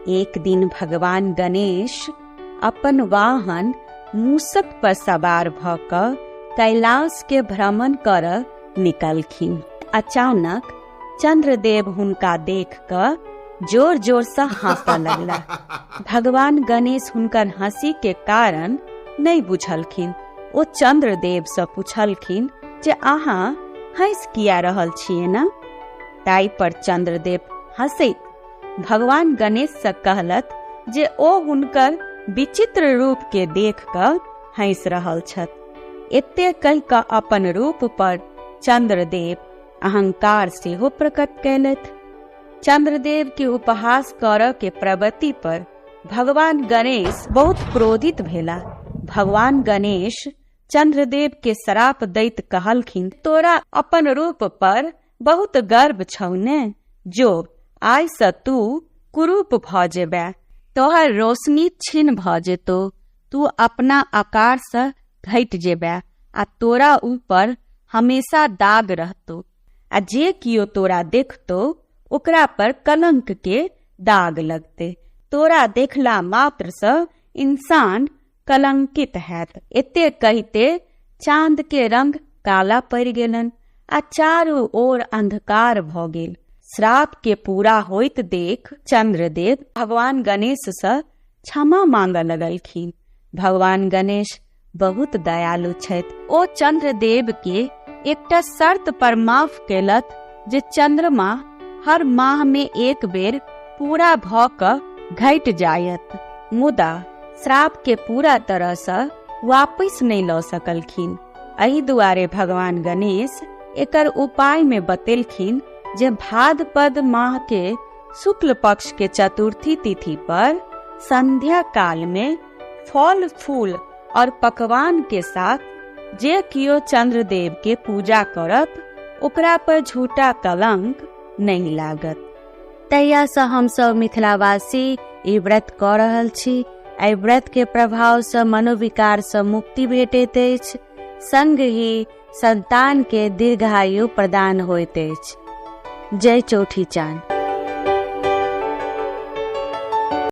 एक दिन भगवान गणेश अपन वाहन मूसक पर सवार भऽ कऽ कैलाश के भ्रमण करऽ निकलखिन। अचानक चंद्रदेव हुनका देख कऽ जोर जोर सँ हंसऽ लगला। भगवान गणेश हुनकर हंसी के कारण नहि बुझलखिन। ओ चंद्रदेव सँ पुछलखिन जे अहाँ हंसि किया रहल छियै ने? ताहि पर चंद्रदेव हंसैत भगवान गणेश सँ कहलथि जे ओ हुनकर विचित्र रूप के देख कऽ हंसि रहल छथि। एते कहि कऽ अपन रूप पर चंद्रदेव अहंकार सेहो प्रकट कयलथि। चंद्रदेव के उपहास करऽ के प्रवृत्ति पर भगवान गणेश बहुत क्रोधित भेला। भगवान गणेश चंद्रदेव के श्राप दैत कहलखिन, तोरा अपन रूप पर बहुत गर्व छौ ने? जो, आइ सँ तू कुरूप भऽ जेबे, तोहर रोशनी क्षीण भऽ जेतौ, तू अपना आकार सँ घटि जेबे आ तोरा ऊपर हमेशा दाग रहतौ आ जे कियो तोरा देखतौ ओकरा पर कलंक के दाग लगतै। तोरा देखला मात्र सँ इंसान कलंकित हैत। एते कहिते चांद के रंग काला पड़ि गेलनि आ चारू ओर अंधकार भऽ गेल। श्राप के पूरा होइत देख चंद्रदेव भगवान गणेश सँ क्षमा मांगऽ लगलखिन। भगवान गणेश बहुत दयालु छथि। ओ चंद्रदेव के एकटा शर्त पर माफ केलथि जे चंद्रमा हर माह में एक बेर पूरा भऽ कऽ घटि जायत। मुदा श्राप के पूरा तरह सँ वापस नहि लऽ सकलखिन। एहि दुआरे भगवान गणेश एकर उपाय में बतेलखिन जे भाद्रपद माह के शुक्ल पक्ष के चतुर्थी तिथि पर संध्या काल में फल फूल और पकवान के साथ जे कियो चंद्रदेव के पूजा करत ओकरा पर झूठा कलंक नहीं लागत। तहियासँ हमसभ मिथिलावासी ई व्रत कऽ रहल छी। एहि व्रत के प्रभावसँ मनोविकारसँ मुक्ति भेटैत अछि, संग ही संतान के दीर्घायु प्रदान होइत अछि। जय चौठी चाँद।